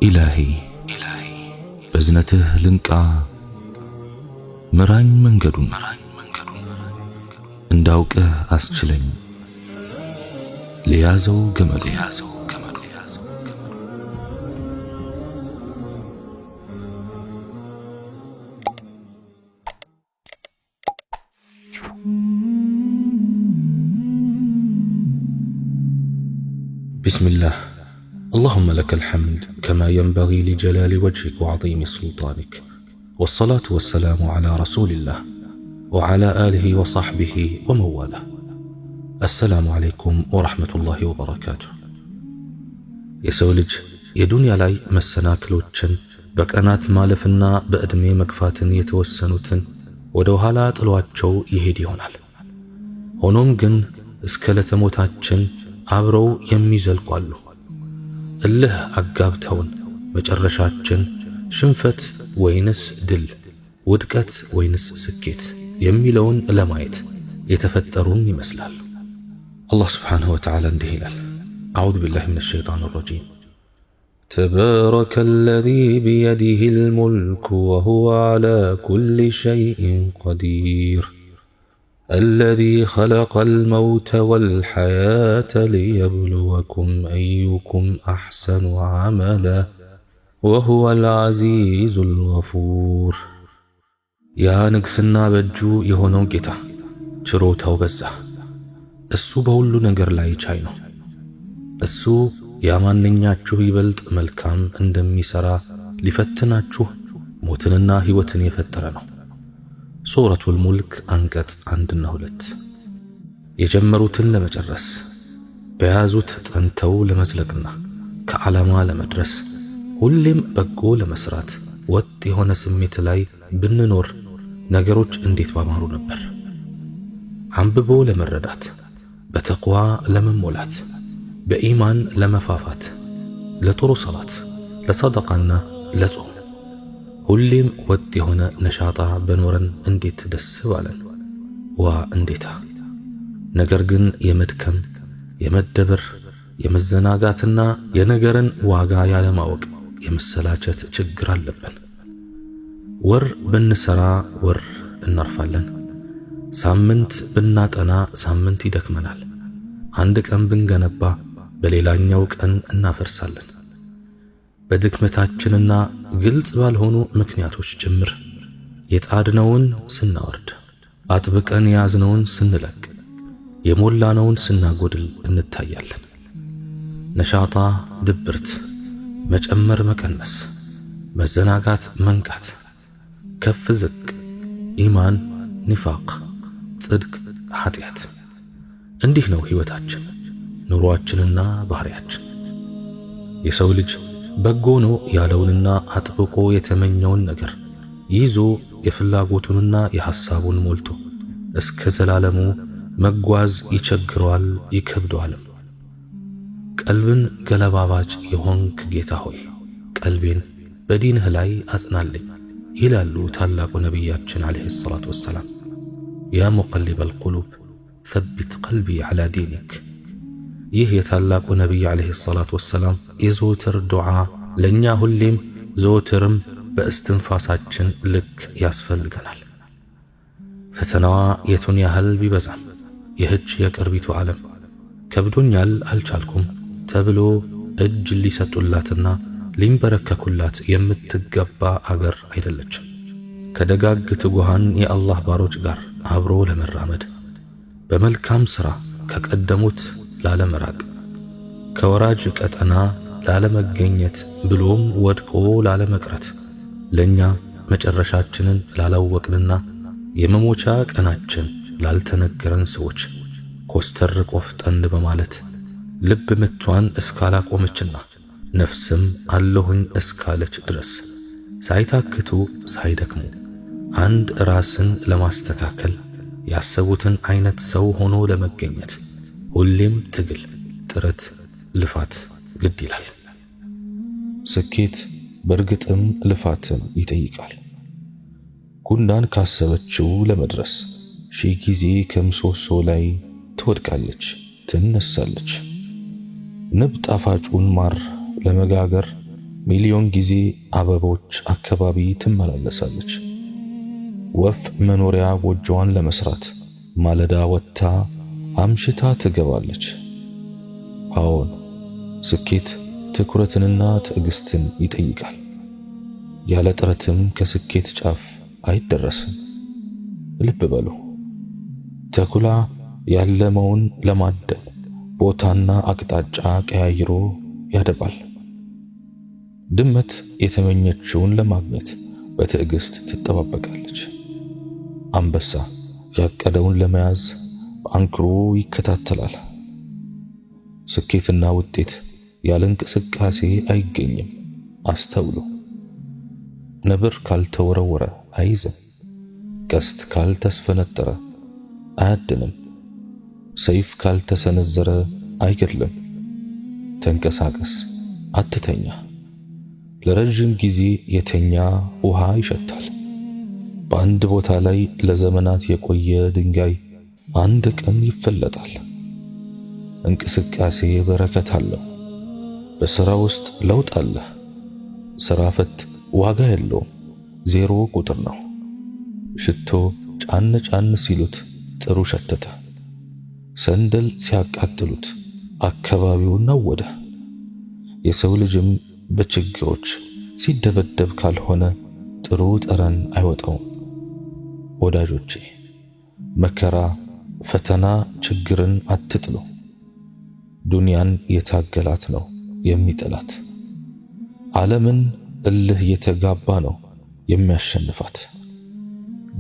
ኢላሂ በዝነትህ ልንቃ፣ ምራኝ መንገዱን እንዳውቅህ አስችለኝ፣ ልያዘው ገመዱ። بسم الله. اللهم لك الحمد كما ينبغي لجلال وجهك وعظيم سلطانك، والصلاة والسلام على رسول الله وعلى آله وصحبه ومن والاه. السلام عليكم ورحمة الله وبركاته። የሰው ልጅ የዱንያ ላይ መሰናክሎችን በቀናት ማለፍና በዕድሜ መግፋትን የተወሰኑትን ወደ ኋላ ጥሏቸው ይሄድ ይሆናል። ሆኖም ግን እስከ ለተሞታችን አብረው የሚዘልቁ አሉ። እልህ አጋብተውን መጨረሻችን ሽንፈት ወይንስ ድል፣ ውድቀት ወይንስ ስኬት የሚለውን ለማየት የተፈጠሩን ይመስላል። አላህ سبحانه وتعالى እንዲህ ይላል፣ أعوذ بالله من الشيطان الرجيم: تبارك الذي بيده الملك وهو على كل شيء قدير، الذي خلق الموت والحياة ليبلوكم أيكم أحسن عملا وهو العزيز الغفور። ያ ንግስና በእጁ የሆነው ጌታ ችሮታው በዛ። እሱ በሁሉ ነገር ላይ ቻይ ነው። እሱ ያማንኛችሁ ይበልጥ መልካም እንደሚሰራ ሊፈትናችሁ ሞትንና ሕይወትን የፈጠረ ነው። ሱረቱል ሙልክ አንቀጽ 1ና 2። የጀመሩትን ለመጨረስ፣ በያዙት ጸንተው ለመዝለቅና ከዓላማ ለመድረስ ሁሌም በጎ ለመስራት ወጥ የሆነ ስሜት ላይ ብንኖር ነገሮች እንዴት ባማሩ ነበር። አንብቦ ለመረዳት፣ በተቅዋ ለመሞላት፣ በኢማን ለመፋፋት፣ ለጥሩ ሰላት፣ ለሰደቃና ለጾም ሁሌም ወጥ የሆነ ነሻጣ በኖረን እንዴት ደስ ባለን! ዋ እንዴታ! ነገር ግን የመድከም፣ የመደበር፣ የመዘናጋትና የነገርን ዋጋ ያለማወቅ የመሰላቸት ችግር አለብን። ወር ብንሰራ ወር እናርፋለን። ሳምንት ብናጠና ሳምንት ይደክመናል። አንድ ቀን ብንገነባ በሌላኛው ቀን እናፈርሳለን። በድክመታችንና ግልጽ ባልሆኑ ምክንያቶች ጭምር የጣድነውን ስናወርድ፣ አጥብቀን የያዝነውን ስንለቅ፣ የሞላነውን ስናጎድል እንታያለን። ነሻጣ፣ ድብርት፣ መጨመር፣ መቀነስ፣ መዘናጋት፣ መንቃት፣ ከፍ ዝቅ፣ ኢማን፣ ኒፋቅ፣ ጽድቅ፣ ኃጢአት። እንዲህ ነው ሕይወታችን፣ ኑሯችንና ባህሪያችን። የሰው ልጅ በጎ ነው ያለውንና አጥብቆ የተመኘውን ነገር ይዞ የፍላጎቱንና የሐሳቡን ሞልቶ እስከ ዘላለሙ መጓዝ ይቸግረዋል፣ ይከብደዋልም። ቀልብን ገለባባጭ የሆንክ ጌታ ሆይ ቀልቤን በዲንህ ላይ አጽናልኝ ይላሉ ታላቁ ነቢያችን عليه الصلاة والسلام። يا مقلب القلوب ثبت قلبي على دينك። ይህ የታላቁ ነቢይ عليه الصلاة والسلام የዘወትር ዱዓ ለእኛ ሁሌም ዘወትርም በእስትንፋሳችን ልክ ያስፈልገናል። ፈተናዋ የቱን ያህል ቢበዛም ይህች የቅርቢቱ ዓለም ከብዶኛል አልቻልኩም ተብሎ እጅ ሊሰጡላትና ሊንበረከኩላት የምትገባ አገር አይደለችም። ከደጋግ ትጉሃን የአላህ ባሮች ጋር አብሮ ለመራመድ፣ በመልካም ሥራ ከቀደሙት ላለመራቅ፣ ከወራጅ ቀጠና ላለመገኘት ብሎም ወድቆ ላለመቅረት ለኛ መጨረሻችንን ላላወቅንና የመሞቻ ቀናችን ላልተነገረን ሰዎች ኮስተር ቆፍጠን በማለት ልብ ምቷን እስካላቆመችና ነፍስም አለሁኝ እስካለች ድረስ ሳይታክቱ ሳይደክሙ አንድ ራስን ለማስተካከል ያሰቡትን አይነት ሰው ሆኖ ለመገኘት ሁሌም ትግል፣ ጥረት፣ ልፋት ግድ ይላል። ስኬት በእርግጥም ልፋትን ይጠይቃል። ጉንዳን ካሰበችው ለመድረስ ሺህ ጊዜ ከምሰሶ ላይ ትወድቃለች፣ ትነሳለች። ንብ ጣፋጩን ማር ለመጋገር ሚሊዮን ጊዜ አበቦች አካባቢ ትመላለሳለች። ወፍ መኖሪያ ጎጆዋን ለመስራት ማለዳ ወጥታ አምሽታ ትገባለች። አዎን፣ ስኬት ትኩረትንና ትዕግስትን ይጠይቃል። ያለ ጥረትም ከስኬት ጫፍ አይደረስም። ልብ በሉ፣ ተኩላ ያለመውን ለማደን ቦታና አቅጣጫ ቀያይሮ ያደባል። ድመት የተመኘችውን ለማግኘት በትዕግስት ትጠባበቃለች። አንበሳ ያቀደውን ለመያዝ በአንክሮ ይከታተላል። ስኬትና ውጤት ያለ እንቅስቃሴ አይገኝም። አስተውሉ። ነብር ካልተወረወረ አይዝም። ቀስት ካልተስፈነጠረ አያድንም። ሰይፍ ካልተሰነዘረ አይገድልም። ተንቀሳቀስ፣ አትተኛ። ለረጅም ጊዜ የተኛ ውሃ ይሸታል። በአንድ ቦታ ላይ ለዘመናት የቆየ ድንጋይ አንድ ቀን ይፈለጣል። እንቅስቃሴ በረከት አለው። በሥራ ውስጥ ለውጥ አለ። ሥራ ፈት ዋጋ የለውም፣ ዜሮ ቁጥር ነው። ሽቶ ጫን ጫን ሲሉት ጥሩ ሸተተ። ሰንደል ሲያቃጥሉት አካባቢውን ናወደ። የሰው ልጅም በችግሮች ሲደበደብ ካልሆነ ጥሩ ጠረን አይወጣውም። ወዳጆቼ፣ መከራ፣ ፈተና፣ ችግርን አትጥሉ። ዱንያን የታገላት ነው የሚጠላት። ዓለምን እልህ የተጋባ ነው የሚያሸንፋት።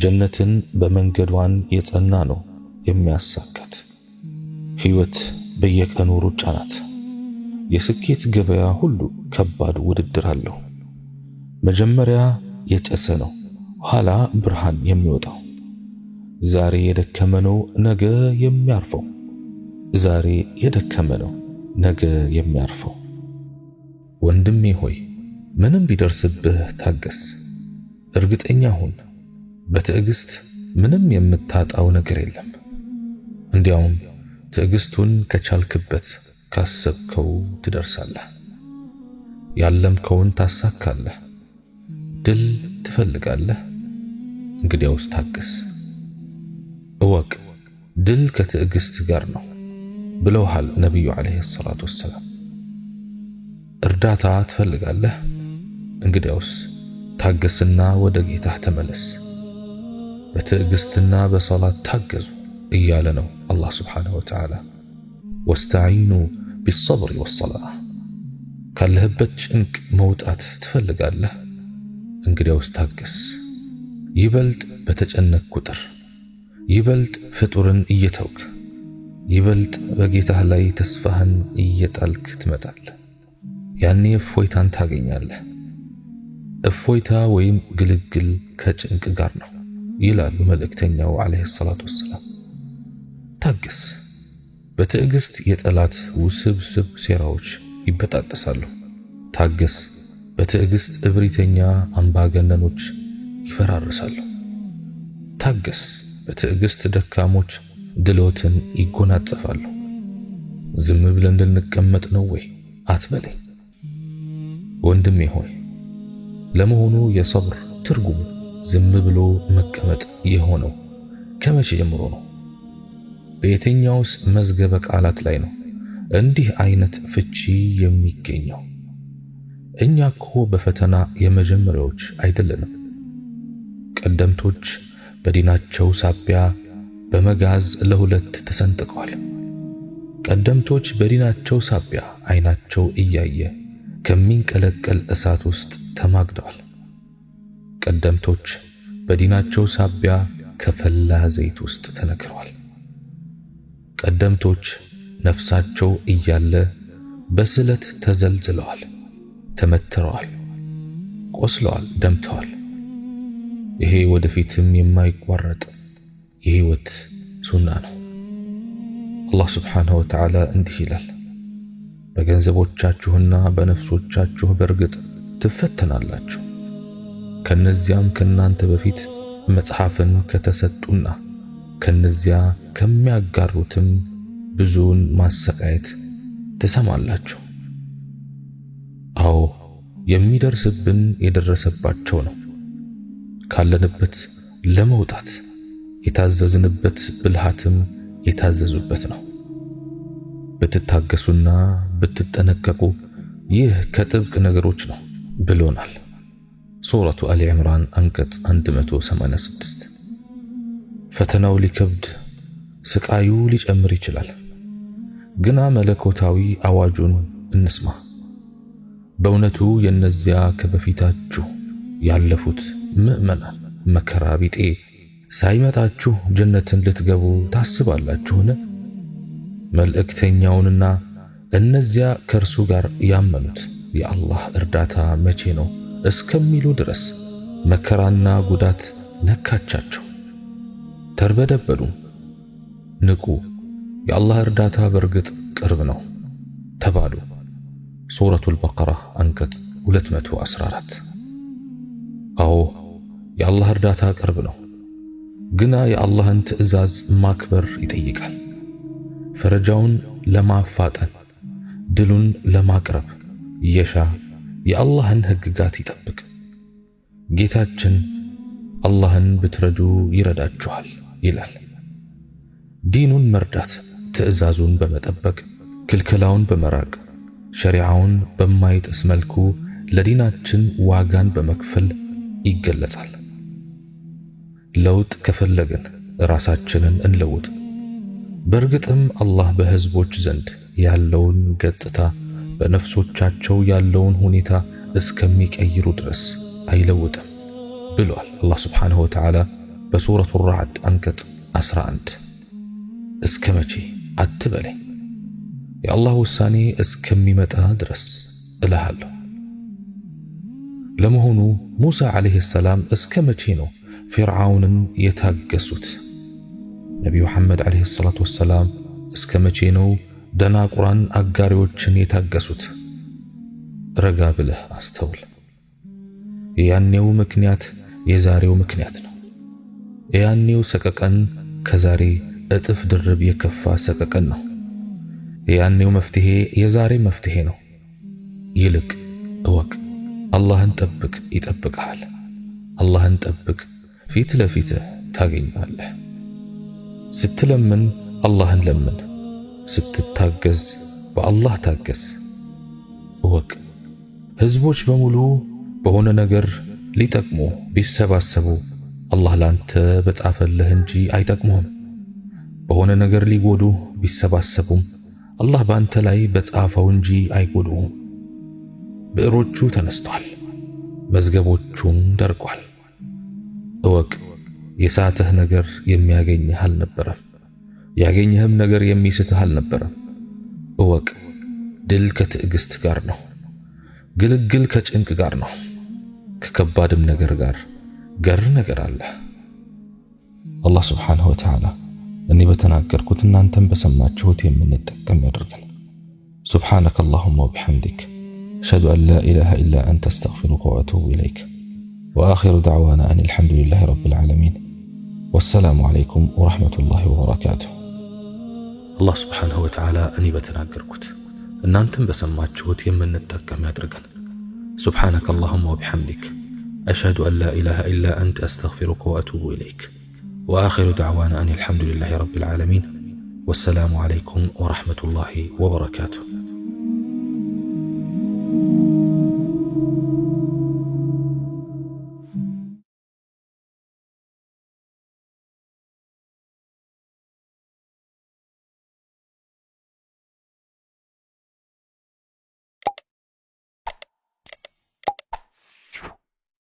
ጀነትን በመንገዷን የጸና ነው የሚያሳካት። ሕይወት በየቀኑ ሩጫ ናት። የስኬት ገበያ ሁሉ ከባድ ውድድር አለው። መጀመሪያ የጨሰ ነው፣ ኋላ ብርሃን የሚወጣው። ዛሬ የደከመ ነው ነገ የሚያርፈው። ዛሬ የደከመ ነው ነገ የሚያርፈው። ወንድሜ ሆይ፣ ምንም ቢደርስብህ ታገስ። እርግጠኛ ሁን፣ በትዕግስት ምንም የምታጣው ነገር የለም። እንዲያውም ትዕግስቱን ከቻልክበት ካሰብከው ትደርሳለህ። ያለምከውን ታሳካለህ። ድል ትፈልጋለህ? እንግዲያውስ ታገስ። እወቅ፣ ድል ከትዕግስት ጋር ነው ብለውሃል ነቢዩ ዓለይሂ ሰላቱ ወሰላም። እርዳታ ትፈልጋለህ? እንግዲያውስ ታገስና ወደ ጌታህ ተመለስ። በትዕግስትና በሰላት ታገዙ እያለ ነው አላህ ስብሓነሁ ወተዓላ። ወስተዒኑ ቢሰብሪ ወሰላህ። ካለህበት ጭንቅ መውጣት ትፈልጋለህ? እንግዲያውስ ታገስ። ይበልጥ በተጨነቅ ቁጥር፣ ይበልጥ ፍጡርን እየተውክ፣ ይበልጥ በጌታህ ላይ ተስፋህን እየጣልክ ትመጣለህ። ያኔ እፎይታን ታገኛለህ። እፎይታ ወይም ግልግል ከጭንቅ ጋር ነው ይላሉ መልእክተኛው ዓለይሂ ሰላቱ ወሰላም። ታገስ። በትዕግስት የጠላት ውስብስብ ሴራዎች ይበጣጠሳሉ። ታገስ። በትዕግስት እብሪተኛ አምባገነኖች ይፈራርሳሉ። ታገስ። በትዕግስት ደካሞች ድሎትን ይጎናጸፋሉ። ዝም ብለን እንድንቀመጥ ነው ወይ አትበለኝ። ወንድሜ ሆይ፣ ለመሆኑ የሰብር ትርጉሙ ዝም ብሎ መቀመጥ የሆነው ከመቼ ጀምሮ ነው? በየትኛውስ መዝገበ ቃላት ላይ ነው እንዲህ አይነት ፍቺ የሚገኘው? እኛ እኮ በፈተና የመጀመሪያዎች አይደለንም። ቀደምቶች በዲናቸው ሳቢያ በመጋዝ ለሁለት ተሰንጥቀዋል። ቀደምቶች በዲናቸው ሳቢያ አይናቸው እያየ ከሚንቀለቀል እሳት ውስጥ ተማግደዋል። ቀደምቶች በዲናቸው ሳቢያ ከፈላ ዘይት ውስጥ ተነክረዋል። ቀደምቶች ነፍሳቸው እያለ በስለት ተዘልዝለዋል፣ ተመትረዋል፣ ቆስለዋል፣ ደምተዋል። ይሄ ወደፊትም የማይቋረጥ የህይወት ሱና ነው። አላህ ስብሓንሁ ወተዓላ እንዲህ ይላል፣ በገንዘቦቻችሁና በነፍሶቻችሁ በእርግጥ ትፈተናላችሁ። ከነዚያም ከናንተ በፊት መጽሐፍን ከተሰጡና ከነዚያ ከሚያጋሩትም ብዙውን ማሰቃየት ትሰማላችሁ። አዎ፣ የሚደርስብን የደረሰባቸው ነው። ካለንበት ለመውጣት የታዘዝንበት ብልሃትም የታዘዙበት ነው። ብትታገሱና ብትጠነቀቁ ይህ ከጥብቅ ነገሮች ነው ብሎናል። ሱረቱ አሊ ዕምራን አንቀጽ 186። ፈተናው ሊከብድ ስቃዩ ሊጨምር ይችላል። ግና መለኮታዊ አዋጁን እንስማ። በእውነቱ የነዚያ ከበፊታችሁ ያለፉት ምዕመናን መከራ ቢጤ ሳይመጣችሁ ጀነትን ልትገቡ ታስባላችሁን? መልእክተኛውንና እነዚያ ከእርሱ ጋር ያመኑት የአላህ እርዳታ መቼ ነው እስከሚሉ ድረስ መከራና ጉዳት ነካቻቸው፣ ተርበደበዱ። ንቁ፣ የአላህ እርዳታ በእርግጥ ቅርብ ነው ተባሉ። ሱረቱል በቀራ አንቀጽ 214። አዎ የአላህ እርዳታ ቅርብ ነው፣ ግና የአላህን ትዕዛዝ ማክበር ይጠይቃል። ፈረጃውን ለማፋጠን ድሉን ለማቅረብ የሻ የአላህን ሕግጋት ይጠብቅ። ጌታችን አላህን ብትረዱ ይረዳችኋል ይላል። ዲኑን መርዳት ትዕዛዙን በመጠበቅ ክልከላውን በመራቅ ሸሪዓውን በማይጥስ መልኩ ለዲናችን ዋጋን በመክፈል ይገለጻል። ለውጥ ከፈለግን ራሳችንን እንለውጥ። በእርግጥም አላህ በህዝቦች ዘንድ ያለውን ገጽታ በነፍሶቻቸው ያለውን ሁኔታ እስከሚቀይሩ ድረስ አይለውጥም ብሏል አላህ ስብሓንሁ ወተዓላ በሱረቱ ራዕድ አንቀጽ 11። እስከ መቼ አትበለኝ፣ የአላህ ውሳኔ እስከሚመጣ ድረስ እልሃለሁ። ለመሆኑ ሙሳ ዓለይሂ ሰላም እስከ መቼ ነው ፊርዓውንን የታገሱት? ነቢዩ መሐመድ ዓለይሂ ሰላቱ ወሰላም እስከ መቼ ነው ደናቁራን አጋሪዎችን የታገሱት? ረጋ ብለህ አስተውል። የያኔው ምክንያት የዛሬው ምክንያት ነው። የያኔው ሰቀቀን ከዛሬ እጥፍ ድርብ የከፋ ሰቀቀን ነው። የያኔው መፍትሄ የዛሬ መፍትሄ ነው። ይልቅ እወቅ፣ አላህን ጠብቅ ይጠብቅሃል። አላህን ጠብቅ ፊት ለፊትህ ታገኘዋለህ። ስትለምን አላህን ለምን፣ ስትታገዝ በአላህ ታገዝ። እወቅ፣ ህዝቦች በሙሉ በሆነ ነገር ሊጠቅሙ ቢሰባሰቡ አላህ ላንተ በጻፈልህ እንጂ አይጠቅሙህም። በሆነ ነገር ሊጎዱ ቢሰባሰቡም አላህ በአንተ ላይ በጻፈው እንጂ አይጎዱህም። ብዕሮቹ ተነስቷል፣ መዝገቦቹም ደርቋል። እወቅ፣ የሳተህ ነገር የሚያገኝህ አልነበረም፣ ያገኘህም ነገር የሚስትህ አልነበረም። እወቅ፣ ድል ከትዕግስት ጋር ነው፣ ግልግል ከጭንቅ ጋር ነው፣ ከከባድም ነገር ጋር ገር ነገር አለ። አላህ ስብሓንሁ ወተዓላ እኔ በተናገርኩት እናንተም በሰማችሁት የምንጠቀም ያደርገን። سبحانك اللهم وبحمدك أشهد أن لا إله إلا أنت أستغفرك وأتوب إليك وآخر دعوانا أن الحمد لله رب العالمين والسلام عليكم ورحمة الله وبركاته። አላህ ስብሓንሁ ወተዓላ እኔ በተናገርኩት እናንተም በሰማችሁት የምንጠቀም ያድርገን። سبحانك اللهم وبحمدك أشهد أن لا إله إلا أنت أستغفرك وأتوب إليك وآخر دعوانا أن الحمد لله رب العالمين والسلام عليكم ورحمة الله وبركاته።